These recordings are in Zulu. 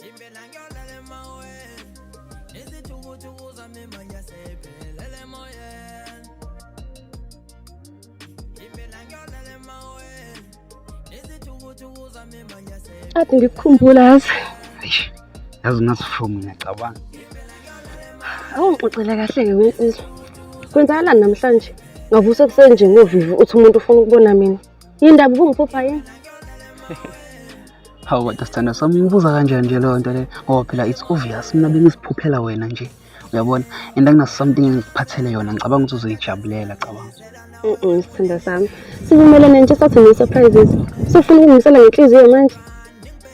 Impela ngiyolala emaweni izithukuthuku zami manje sephelele emoyeni Impela ngiyolala emaweni izithukuthuku zami manje Ade ngikukhumbula yazi. Eish, yazi ungazifumu ngiyacabanga. Awungixoxele kahle-ke wensizwa. Kwenzakalani namhlanje? Ngavusa ekuseni nje ngovivi uthi umuntu ufuna ukubona mina. Yindaba ubungiphupha yini? Hawu kodwa sithandwa sami ngibuza kanjani nje leyo nto leyo ngoba phela it's obvious mina bengiziphuphela wena nje uyabona and akunaso something engikuphathele yona ngicabanga ukuthi uzoyijabulela cabanga. Mm sithandwa sami. Sivumelene nje sathi no surprises. Sufuna ukungisela ngenhliziyo manje?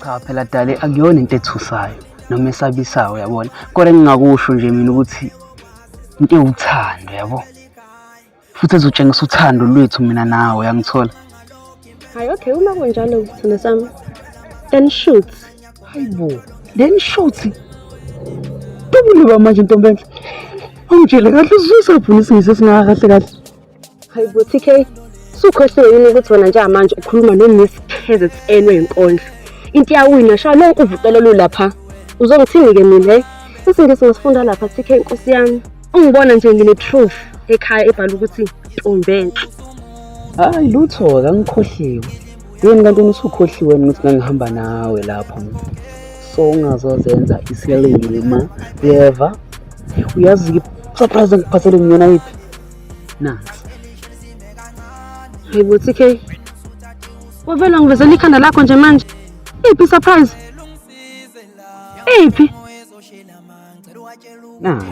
Cha phela dale akuyona into ethusayo noma esabisayo uyabona kodwa engingakusho nje mina ukuthi into ewuthando yabo. Futhi ezotshengisa uthando lwethu mina nawe uyangithola. Hayi okay uma kunjalo sithandwa sami. Then shoot. Hayibo, then shoot. Dubule manje ntombi enhle. Ungitshele kahle ususaphi isingisi esingaka kahle kahle. Hayibo TK, sukhohliwe yini ukuthi wena njengamanje ukhuluma no-Miss KZN wenkondlo. Into iyawina shaya lonke uvucelo olulapha. Uzongithini-ke mina hey? Isingisi ngisifunda lapha TK nkosi yami. Ungibona nje ngine-proof ekhaya ebhala ukuthi ntombi enhle. Hayi lutho-ke angikhohliwe. Yini kanti wena usukhohliwe yini ukuthi ngangihamba nawe lapho mina. So ungazozenza isilima. Uyeva? Uyazi-ke surprise engikuphathele ngiyona yiphi? Nansi. Hayibo TK. Wavele wangivezela ikhanda lakho nje manje. Iphi surprise? Iphi? Nansi.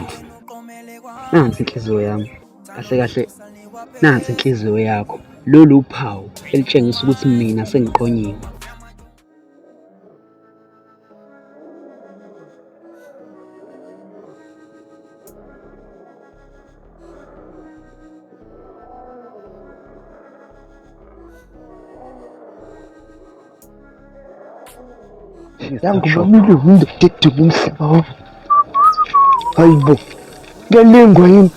Nansi inhliziyo yami. Kahle kahle nansi inhliziyo yakho. Lolu uphawu elitshengisa ukuthi mina sengiqonyiwe. Yangubamile umhlaba wami. Hayibo. Kuyalingwa yini?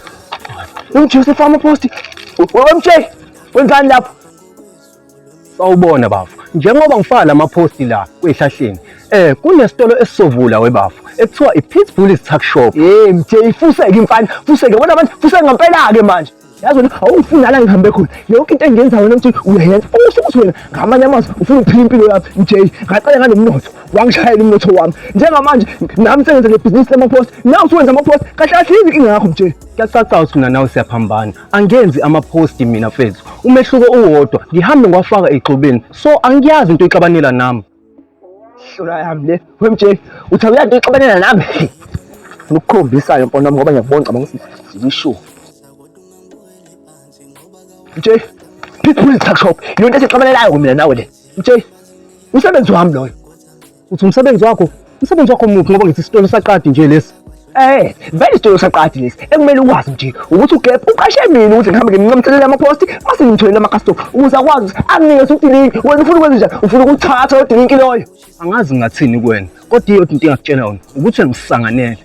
Umjuse farm post. Wemtsheli, wenzani lapho? Sawubona bafo. Njengoba ngifaka lamaphosti la kwehlahleni, kunesitolo esizovula webafo ekuthiwa i-Pitbull's Tuck Shop. Hey mtsheli, fuseke imfana, fuseke wena manje, fuseke ngempela-ke manje. Yazi wena awungifuni la ngihambe khona. Yonke into engiyenzayo wena mtsheli uyayenza. Usho ukuthi wena ngamanye amazwi ufuna ukuphila impilo yami mtsheli. Ngaqala nganomnotho, wangishayela umnotho wami. Njengamanje nami sengenza le bhizinisi lamaphosti. Nawe usuwenza amaphosti. Kahle kahle yini inkinga yakho mtsheli? Kuyacaca ukuthi mina nawe siyaphambana. Angenzi amaphosti mina mfethu. Umehluko uwodwa, ngihambe ngiwafaka egxobeni. So angiyazi into exabanela nami. Hlola yami le. Wemtsheli, uthi awuyazi into exabanela nami. Ngikukhombisa-ke mfana wami ngoba ngiyakubona ngicabanga ukuthi ziyisho. Mtsheli, Pitbull Tuck Shop, yonto esixabanelayo mina nawe le. Mtsheli, umsebenzi wami loyo. Uthi umsebenzi wakho? Umsebenzi wakho muphi ngoba ngithi isitolo saqadi nje lesi. Vele isitolo saqadi lesi. Ekumele ukwazi nje ukuthi uGap uqashe mina ukuthi ngihambe ngimncamthelele ama-post mase ngimtholele ama-customer ukuze akwazi ukuthi anginikeze udilinki. Wena ufuna ukwenza njani? Ufuna ukuthatha lo dilinki loyo? Angazi ngingathini kuwena, kodwa iyodwa into engakutshela yona ukuthi ngisanganele.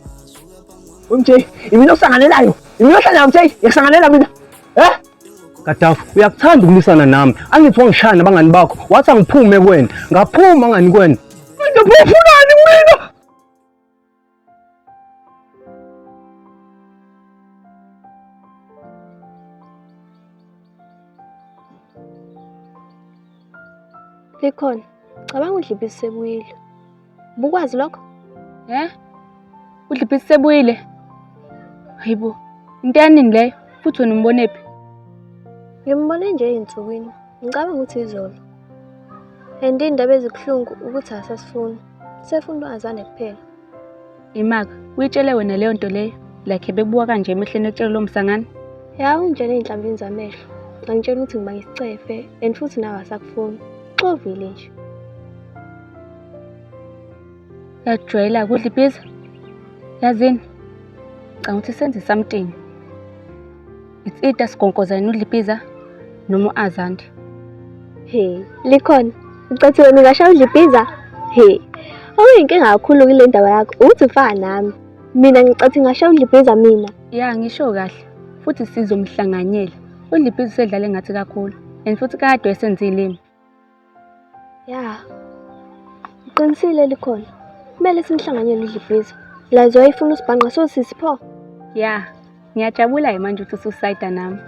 MJ, imina osanganelayo. Imina ohlala MJ, ngiyakusanganela mina. Eh? Gaddafi, uyakuthanda ukulwisana nami. Angithi wangishaya nabangani bakho, wathi angiphume kuwena. Ngaphuma ngani kuwena. Manje ufunani mina? Likhona, cabanga udlibisi sebuyile. Ubukwazi lokho? Eh? Udlibisi sebuyile? Hayibo, into yanini leyo? Futhi wena umbonephi? Ngimbone nje ey'nsukwini. Ngicabanga ukuthi izolo. And iy'ndaba ezibuhlungu ukuthi akasasifuni. Sefuna uAzande kuphela. Imaka, uyitshele wena leyo nto leyo? Like bekubuka kanje emehlweni ekutshela lo msangano? Ya ungitshele ey'nhlambini zamehlo. Ngangitshela ukuthi ngiba isicefe and futhi nawe asakufuni. Xovile nje. Uyajwayela kudla ibhiza? Yazini? Ngicabanga ukuthi senze something. It's either sigonkoza yena udla ibhiza noma u-Azandi. He, likhona. Ucathi wena ungashaya udla ibhiza? He. Okuyinkinga kakhulu kule ndaba yakho ukuthi ufana nami. Mina ngicathi ngashaya udla ibhiza mina. Ya ngisho kahle futhi sizomhlanganyela. Udla ibhiza usedlale ngathi kakhulu and futhi kade esenza ilimi. Ya. Uqinisile likhona. Kumele simhlanganyele udla ibhiza. Lazi wayefuna usibhanqa sosisi pho. Ya, ngiyajabula-ke manje ukuthi ususayida nami.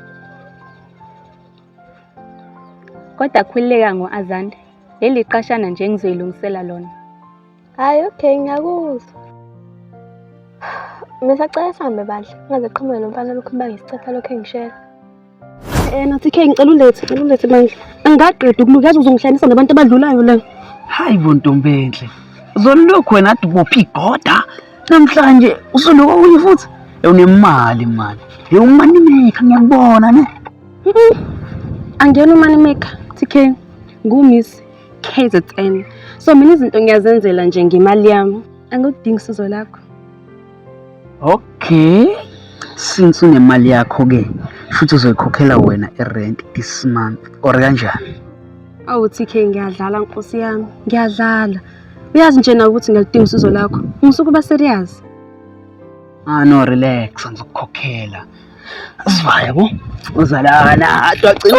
Kodwa khululeka ngo-Azande, leli qashana nje engizoyilungisela lona. Hhayi okay ngiyakuzwa. Ngisacela sihambe bandla, ngaze qhamuke lo mfana lokhu ebanga isicepha lokhu engishela. Eh nathi ke ngicela ulethe, ngicela ulethe bandla. Angikaqedi ukuluka yazi uzongihlanganisa nabantu abadlulayo la. Hayi bo ntombi enhle. Uzolokhu wena athi ubophe igoda. Namhlanje usuloku okunye futhi. Unemali mani. Hey umani maker ngiyakubona ne. Angiyona umani maker, TK. Ngu-Miss KZN. So mina izinto ngiyazenzela nje ngemali yami. Angikudingi usizo lakho. Okay. Since unemali yakho ke, futhi uzoyikhokhela wena i-rent this month or kanjani? Awu TK ngiyadlala nkosi yami. Ngiyadlala. Uyazi nje nawe ukuthi ngiyaludinga usizo lakho. Ngisuke uba serious. Ah no relax ngizokukhokhela. Asivaya bo. Uzalana, twagcina.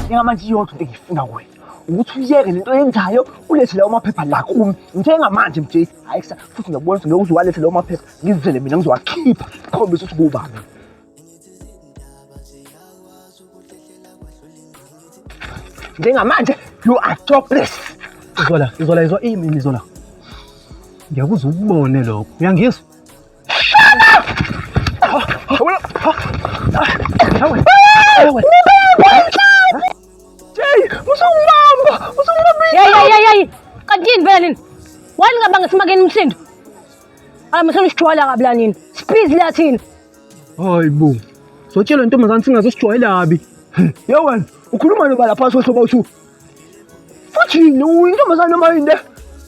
Njengamanje iyodwa into engiyifuna kuwena ukuthi uyeke lento oyenzayo ulethe lawo maphepha la kumi njengamanje mj hhayi kusa futhi ngiyakubona ukuthi ngeke uze uwalethe lawo maphepha ngizele mina ngizowakhipha khombisa ukuthi kuwubani njengamanje you are jobless Izola, izola, izwa imi izola. Ngiyakuzwa ukubone lokho. Uyangizwa? Jay, usungibamba, usungibamba. Hey hey hey hey. Kanti yini vele nini? Why ningabanga simakeni umsindo? Hayi msana usijwayela kabi la nini? Sibhizi la thina. Hayi bo. Sotshelwa intombazane singaze sijwayelabi. Ye wena, ukhuluma noba lapha sohlobo uthi Futhi yini uyintombazane noma yini le?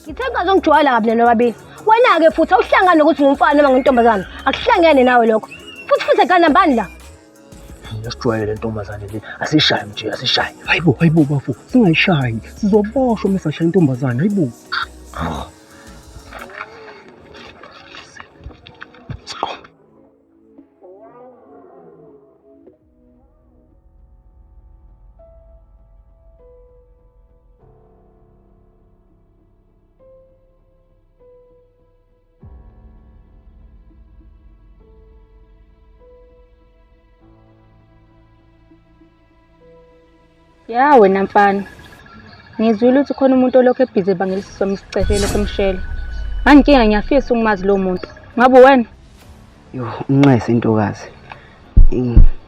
Ngithe ngazongijwayela kabi lena babili. Wena-ke futhi awuhlangani nokuthi ngumfana noma ngintombazane. Akuhlangene nawe lokho. Futhi futhi ekanambani la. Yasijwayele ntombazane le. Asishaye nje, asishaye. Hayibo, hayibo bafo, singayishayi. Sizoboshwa uma sashaya intombazane, hayibo. Ya wena mfana. Ngizwile ukuthi khona umuntu olokhu ebhizi ebangela isiswami isicefe lokhu emshela. Manje inkinga ngiyafisa ukumazi lowo muntu. Ngabe wena? Yo, unxese intokazi.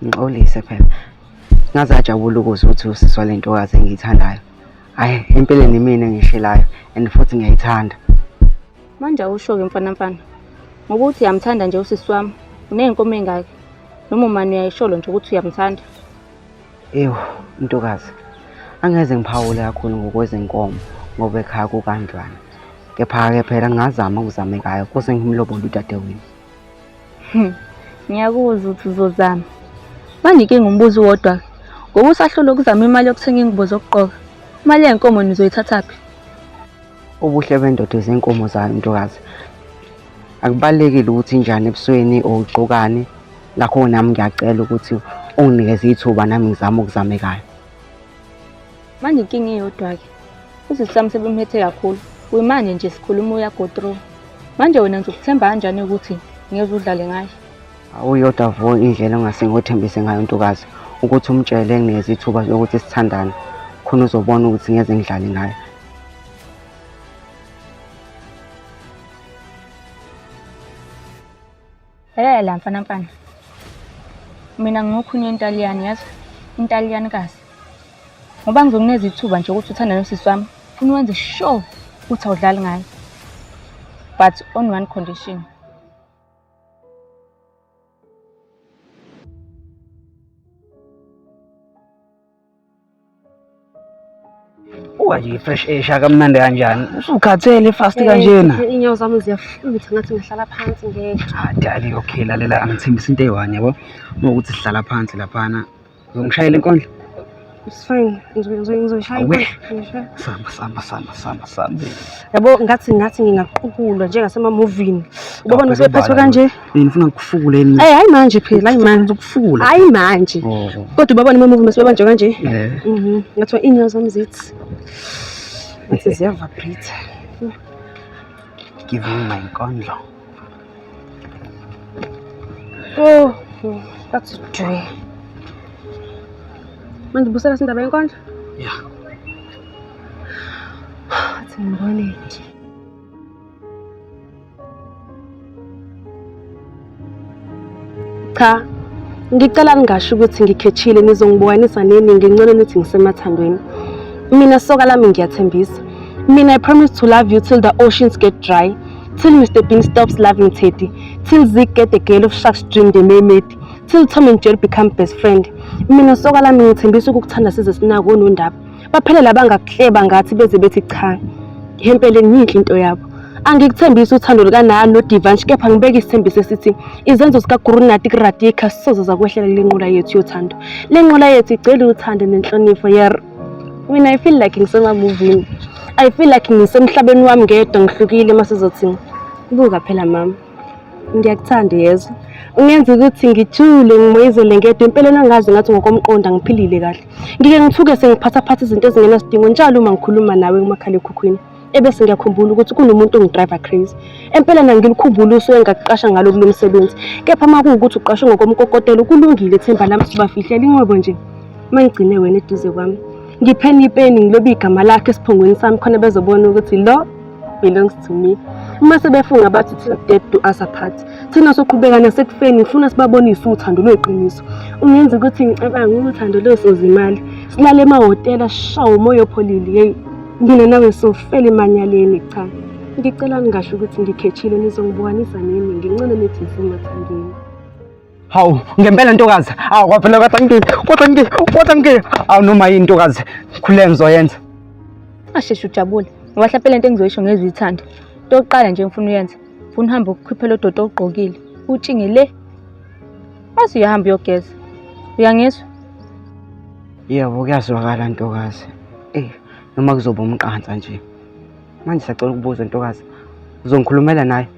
Ngixolise phela. Ngaze ajabula ukuzwa ukuthi usisi wale ntokazi engiyithandayo. Hhayi, empeleni imina engishelayo and futhi ngiyayithanda. Manje awusho-ke mfana mfana. Ngoba uthi uyamthanda nje usisi wami. Uney'nkomo ey'ngaki? Noma umane uyayisholo nje ukuthi uyamthanda. Ewu, ntokazi. Angeze ngiphawule kakhulu ngokwezinkomo ngoba ekhaya kukanjani. Kepha-ke phela ngingazama okuzamekayo kuze ngimlobole udadewenu. Ngiyakuzwa ukuthi uzozama. Manje inkinga umbuzo uwodwa-ke. Ngoba usahlulwa ukuzama imali yokuthenga ingubo zokugqoka. Imali yey'nkomo nizoyithathaphi? Ubuhle bendoda izinkomo zayo ntokazi. Akubalulekile ukuthi injani ebusweni or ugqokani. Ngakho nami ngiyacela ukuthi unginikeze ithuba nami ngizame okuzamekayo. Manje inkinga iyodwa-ke. Usisi wami sebemhethe kakhulu. Kuyimanje nje sikhuluma uya go through. Manje wena ngizokuthemba kanjani ukuthi ngeze udlale ngaye? Awuyodwa vo indlela ongase ngothembise ngayo ntokazi ukuthi umtshele nginikeze ithuba lokuthi sithandane khona uzobona ukuthi ngeze ngidlale ngaye. Lalela la mfana mfana. Mina ngingokhunye intaliyane yazi. Intaliyane kazi. Ngoba ngizokunikeza ithuba nje ukuthi uthanda nosisi wami. Funa wenze sure ukuthi awudlali ngaye. But on one condition. Buka nje i-fresh air shaka kamnandi kanjani. Usukhathele fast kanjena. Inyawo zami ziyafutha ngathi ngihlala phansi ngeke. Ah, dali okay lalela angithembisa into eyi-one yabo. Uma ukuthi sihlala phansi laphana uzongishayela inkondlo. It's fine. Ngizoyishaya. Awe. Ngizoyishaya. Samba samba samba samba samba. Yabo ngathi ngathi ngingaqukulwa njengasemamuvini. Ubabona Awubheke usephethwe ubala kanje? Mina ngifuna ngikufukule yini? Eh hayi manje phela, hayi manje. Ngizokufukula. Hayi manje. Oh. Kodwa ubabona emamuvi mase kanje? Eh. Mhm. Ngathiwa inyawo zami zithi. Ngathi ziyavibrate. Give me my inkondlo. Oh, that's dwe. Manje busela sindaba yenkondlo? Yeah. Athi ngibone. Cha, ngicela ningasho ukuthi ngikhethile nizongibukanisa neningi ngcono nithi ngisemathandweni. Mina soka lami ngiyathembisa. Mina I promise to love you till the oceans get dry, till Mr Bean stops loving Teddy, till Zeke get the girl of Shark's dream the mermaid, till Tom and Jerry become best friend. Mina soka lami ngithembisa ukukuthanda size sinako onondaba. Baphele labangakuhleba ngathi beze bethi cha. Empeleni yinhle into yabo. Angikuthembisi uthando lukanani noDivansh kepha ngibeke isithembiso esithi izenzo zikaGurunati Radhika soze zakwehlela kule nqola yethu yothando. Le nqola yethu igcwele uthando nenhlonipho yer. Mina I feel like ngisemamuvini. I feel like ngisemhlabeni wami ngedwa ngihlukile masizothi buka phela mama. Ngiyakuthanda yezwa. Ungenza ukuthi ngijule ngimoyizele ngedwa empeleni angazi ngathi ngokomqondo angiphilile kahle. Ngike ngithuke sengiphathaphatha izinto ezingenasidingo njalo uma ngikhuluma nawe kumakhalekhukhwini. Ebese ngiyakhumbula ukuthi kunomuntu ongi-driver crazy. Empeleni angilikhumbuli usuke engakuqasha ngalo kulo msebenzi. Kepha uma kuwukuthi uqashwe ngokomkokotelo kulungile ithemba lami sibafihlela inqwebo nje. Mangigcine wena eduze kwami. Ngipheni ipeni ngilobe igama lakhe esiphongweni sami khona bezobona ukuthi lo belongs to me. Uma sebefunga bathi till death do us apart. Thina soqhubeka nasekufeni ngifuna sibabonise uthando lweqiniso. Ungenza ukuthi ngicabange uthando losozimali. Silale emahhotela sishawe umoya opholile. Hey, mina nawe sofela emanyaleni cha. Ngicela ningasho ukuthi ngikhethile nizongibukanisa neningi ngcono nithi ngisemathandweni. Hawu, ngempela ntokazi. Awu kwaphela kodwa ngike, kodwa ngike, kodwa ngike. Awu noma yini ntokazi. Khuleka ngizoyenza. Ungasheshe ujabule. Ngoba hlampe lento engizoyisho ngeze uyithande. Into yokuqala nje engifuna uyenze, ngifuna uhambe ukhiphe lo doti owugqokile. Utshinge le. Mase uyahamba uyogeza. Uyangizwa? Yebo, kuyazwakala ntokazi. Eh, noma kuzoba umqansa nje. Manje sacela ukubuza ntokazi. Uzongikhulumela naye?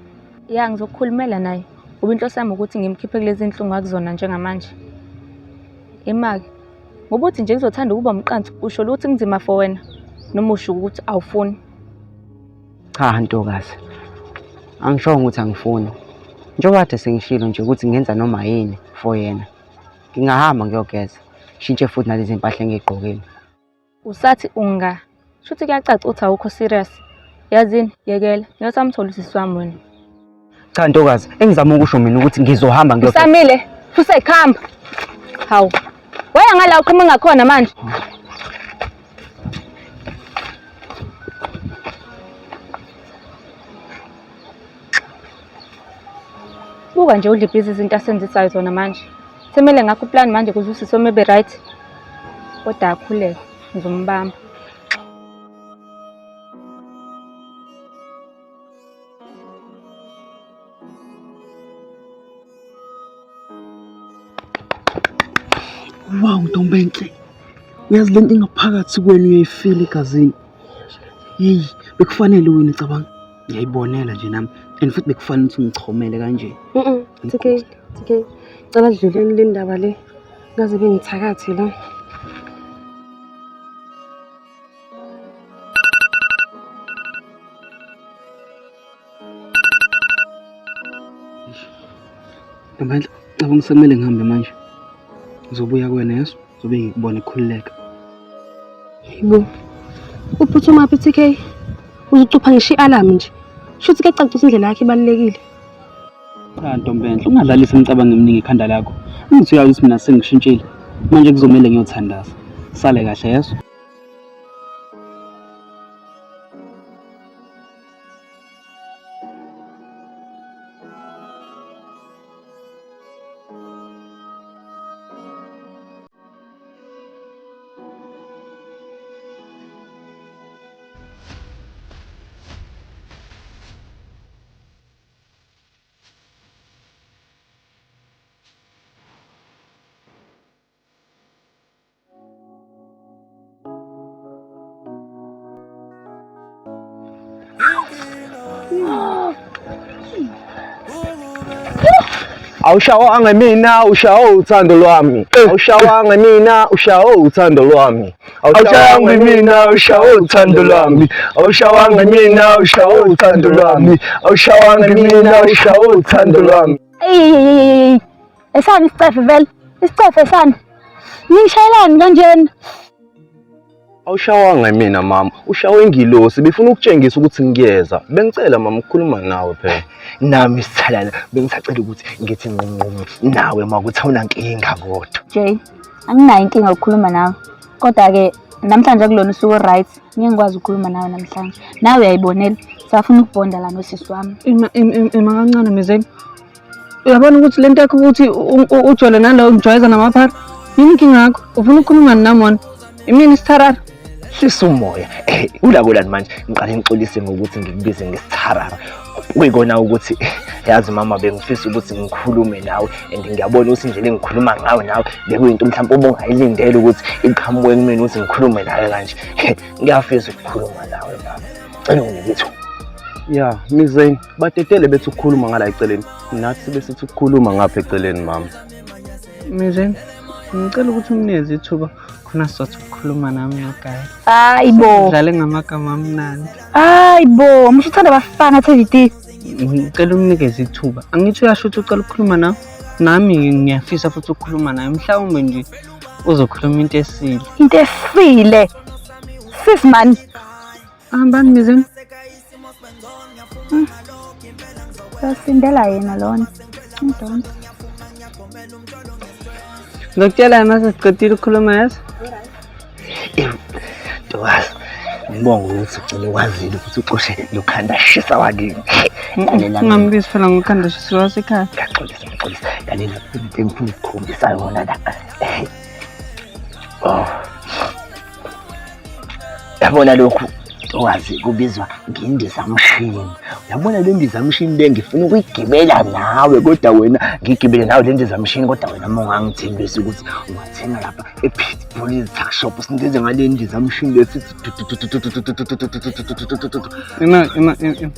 Ya, ngizokukhulumela naye. Ngoba inhloso yami ukuthi ngimkhiphe kulezi nhlungu akuzona njengamanje. Imake. Ngoba uthi nje kuzothanda ukuba umqansa, usho ukuthi kunzima for wena noma usho ukuthi awufuni. Cha ntokazi. Angishongo ukuthi angifuni. Njengoba kade sengishilo nje ukuthi ngenza noma yini for yena. Ngingahamba ngiyogeza. Shintshe futhi nalezi mpahla engiyigqokile. Usathi unga. Shuthi kuyacaca ukuthi awukho serious. Yazini, yekela. Ngeke usamthola usisi wami wena. Cha ntokazi, engizama ukusho mina ukuthi ngizohamba ngiyogeza. Usamile, fusekhamba. Hawu. Waya ngala uqhuma ngakhona manje. Buka nje udla ibhizi izinto asenzisayo zona manje. Semele ngakho uplan manje ukuze usisi wami ebe right. Kodwa akhuleke, ngizombamba. Wow, ntombi enhle. Uyazi lento ingaphakathi kwenu uyayifila egazini. Yeyi, bekufanele wena cabanga. Ngiyayibonela nje nami. And futhi bekufanele ukuthi ungichomele kanje. Mhm. TK, TK. Cela dluleni le ndaba le. Ngaze bengithakathi la. Ntombi enhle, cabanga sekumele ngihambe manje. Ngizobuya kuwena yeso, ngizobe ngikubona khululeka. Yebo. Uphuthuma phi TK? Uzucupha ngisho i-alarm nje. Shuthi kuyacaca ukuthi indlela yakhe ibalulekile. Cha ntombi enhle, ungadlalisi imicabango eminingi ekhanda lakho. Angithi uyazi ukuthi mina sengishintshile. Manje kuzomele ngiyothandaza. Sale kahle yeso. Awushawanga mina, ushawo uthando lwami. Awushawanga mina, ushawo uthando lwami. Awushawanga mina, ushawo uthando lwami. Awushawanga mina, ushawo uthando lwami. Awushawanga mina, ushawo uthando lwami. Eyi, esani isicefe vele, isicefe esani. Ningishayelani kanjena? Awushawanga mina mama, ushawe ingilosi befuna ukutshengisa ukuthi ngiyeza. Bengicela mama ukukhuluma nawe phela. Nami sithalala bengisacela ukuthi ngithi nqumnqumu nawe uma ukuthi awunankinga kodwa. Jay, anginayo inkinga yokukhuluma nawe. Kodwa-ke namhlanje kulona usuku right, ngeke ngikwazi ukukhuluma nawe namhlanje. Nawe uyayibonela, safuna ukubonda la nosisi wami. Ima ima kancane Mizeni. Uyabona ukuthi lento yakho ukuthi ujole nalo ungijwayeza namaphara. Yini inkinga yakho? Ufuna ukukhuluma nami wona? Imini isitharara. Hlisa umoya. Eh, ulakolani manje? Ngiqale ngixolise ngokuthi ngikubize ngesitharara. Kuyikona ukuthi yazi mama bengifisa ukuthi ngikhulume nawe and ngiyabona ukuthi indlela engikhuluma ngayo nawe bekuyinto mhlawumbe obungayilindele ukuthi iqhamuke kumina ukuthi ngikhulume nawe kanje. Ngiyafisa ukukhuluma nawe mama. Cela unginike ithuba. Ya, Mizeni, badedele bethi ukukhuluma ngala eceleni. Nathi sibe sithi ukukhuluma ngapha eceleni mama. Mizeni, ngicela ukuthi umnikeze ithuba khona sizothi ukukhuluma nami noGayi. Hayi bo. Dlale ngamagama amnandi. Hayi bo, musho uthanda abafana Teddy. Ngicela umnikeze ithuba. Angithi uyasho ukuthi ucela ukukhuluma nawe? Nami ngiyafisa futhi ukukhuluma naye. Mhlawumbe nje uzokhuluma into esile. Into esile. Sis man. Hambani Mizeni. Uyasindela yena lona. Umdonso. Ngizokutshela uma sesiqedile ukukhuluma yazi. Ewu, Ntokazi, ngibonga ukuthi ugcine wazile ukuthi uxoshe lo khanda shisa wakini. Lalela mina. Ungambizi phela ngokhanda shisa wasekhaya. Ngiyaxolisa, ngiyaxolisa. Lalela into engifuna ukukhombisa yona la. Oh. Yabona lokhu wazi kubizwa ngendizamshini. Uyabona le ndizamshini le ngifuna ukuyigibela nawe kodwa wena ngigibele nawe le ndizamshini kodwa wena uma ungangithembisi ukuthi ungathenga lapha e-Pitbull Tuck Shop sinikeze ngale ndizamshini le sithi Ima ima ima.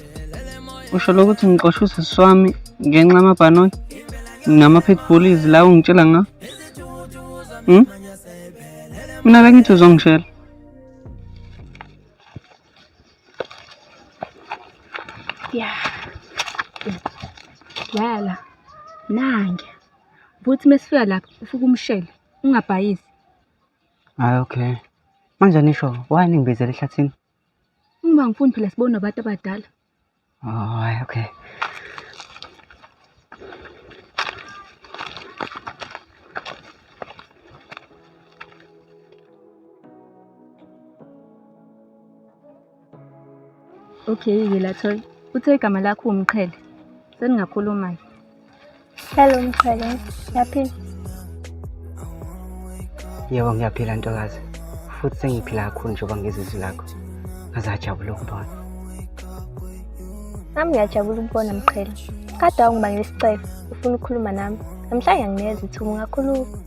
Usho lokuthi ngixoshe usisi wami ngenxa yamabhanoyi nama-pitbullies la ungitshela ngawo? Hmm? Mina bengithi uzongishela. Ya. Lala. Nange. Buthi mesifika lapha ufike umshele, ungabhayisi. Hayi okay. Manje anisho, why ningibizele ehlathini? Uma ngifuni phela sibone abantu abadala. Oh, hayi okay. Okay-ke Lathoy, uthe igama lakho uwumqhele. Seningakhuluma-ke. Hello Mqhele, uyaphila? Yebo ngiyaphila ntokazi. Futhi sengiphila kakhulu njengoba ngizwa izwi lakho. Ngaze ngajabula ukubona. Nami ngiyajabula ukubona Mqhele. Kade wangibangela isicefe, ufuna ukukhuluma nami. Namhlanje anginikeza ithuba ungakhuluma.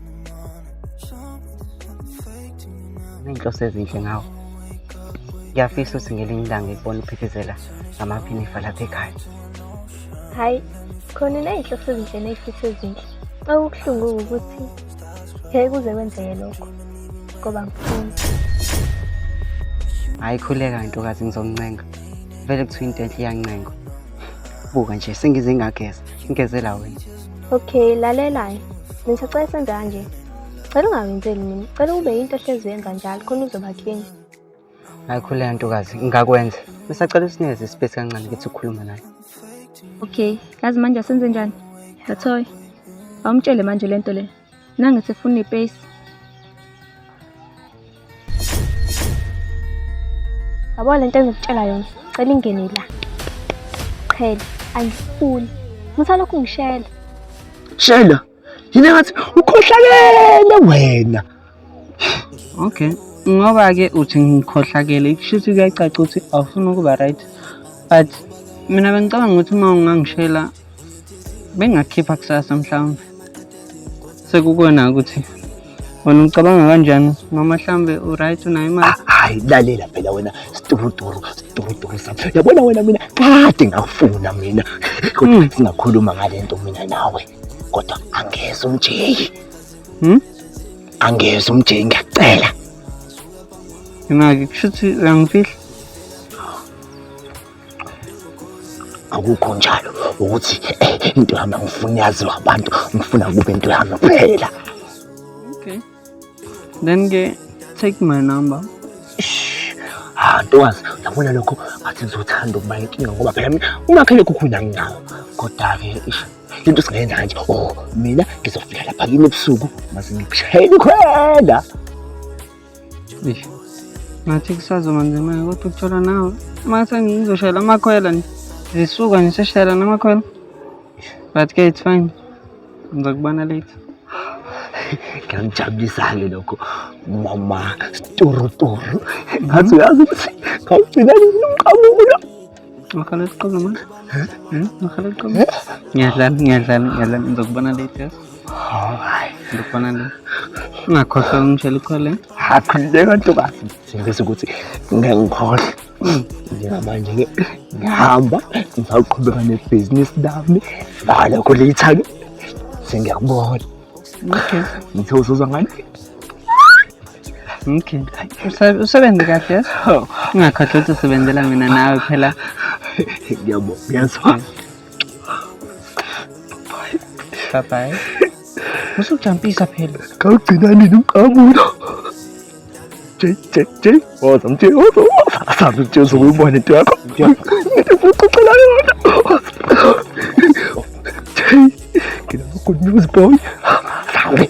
Nginey'nhloso ezinhle ngawe. Ngiyafisa ukuthi ngelinye ilanga ngikubone uphithizela ngamaphinifa lapha ekhaya. Hhayi, khona uney'nhloso ezinhle ney'fiso ezinhle. Okubuhlungu ukuthi ngeke kuze kwenzeke lokho ngoba ngifuni. Hhayi khuleka ntokazi ngizomncenga. Vele kuthiwa into enhle iyancengwa. Buka nje sengize ngageza, ngigezela wena. Okay, lalela-ke. Ngisacela senze kanje. Cela ungangenzeli mina. Cela kube yinto ohlezi uyenza njalo khona uzoba clean. Hayi khuleka ntokazi, ngingakwenza. Ngisacela usinikeze ispace kancane ngithi ukukhuluma naye. Okay, yazi manje asenze njani? Lathoy, awumtshele manje lento le. Nangithi funa ipace. Yabo lento engikutshela yona, cela ingene la. Qhele, angifuni. Ngisalokhu ngishela. Shela, yini ngathi ukhohlakele wena. Okay. Ngoba-ke uthi ngikhohlakele kushuthi kuyacaca ukuthi awufuni ukuba right. But mina bengicabanga ukuthi uma ungangishela bengakhipha kusasa mhlawumbe. Sekukuwena ukuthi wena ucabanga kanjani noma mhlawumbe u-right unayo imali. Ah, hayi lalela phela wena situruturu situruturu sami. Yabona wena mina kade ngakufuna mina. Kodwa singakhuluma ngale nto mina nawe. Kodwa angeze umjeyi. Angeze umjeyi ngiyakucela. Imake kusho ukuthi uyangifihla. Akukho njalo ukuthi into yami angifuni yaziwa abantu, ngifuna kube into yami kuphela. Okay. Then ke take my number. Ha ntokazi, yabona lokho ngathi ngizothanda ukuba inkinga ngoba phela mina umakhalekhukhwini anginawo. Kodwa-ke ish, lento singayenza kanje, oh mina ngizofika lapha kini ebusuku mase ngikushayela ikhwela. Eish. Ngathi kusazoba nzima kodwa ukuthola nawe. Uma sengizoshayela amakhwela nje. Zisuka nje seshayela namakhwela. But ke it's fine. Ngizokubona later. Kuyangijabulisa-ke lokho mama situruturu. Ngathi uyazi ukuthi ngawugcina nini umqamulo. Ngakhala iqolo manje. Ngakhala iqolo. Ngiyadlala, ngiyadlala, ngiyadlala. Ngizokubona later. Alright. Ngizokubona later. Ungakhohlwa ungishela ikhwele. Ha khululeka ntokazi. Sengibese ukuthi ngeke ngikhohlwe. Njengamanje-ke ngihamba ngisaqhubeka nebhizinisi lami. Ngalokho later-ke sengiyakubona. Okay. Ngithe uzuzwa ngani? Okay. Usebenze kahle yes? Ungakhohlwa ukuthi usebenzela mina nawe phela. Ngiyabonga. Ngiyazwa. Bye bye. Usujampisa phela. Kawugcina nini umqamulo? J J J. Woza mje, woza. woza. Asazi mje uzokuyibona into yakho. Into uxoxela yona. J. Nginama good news boy. Sambe.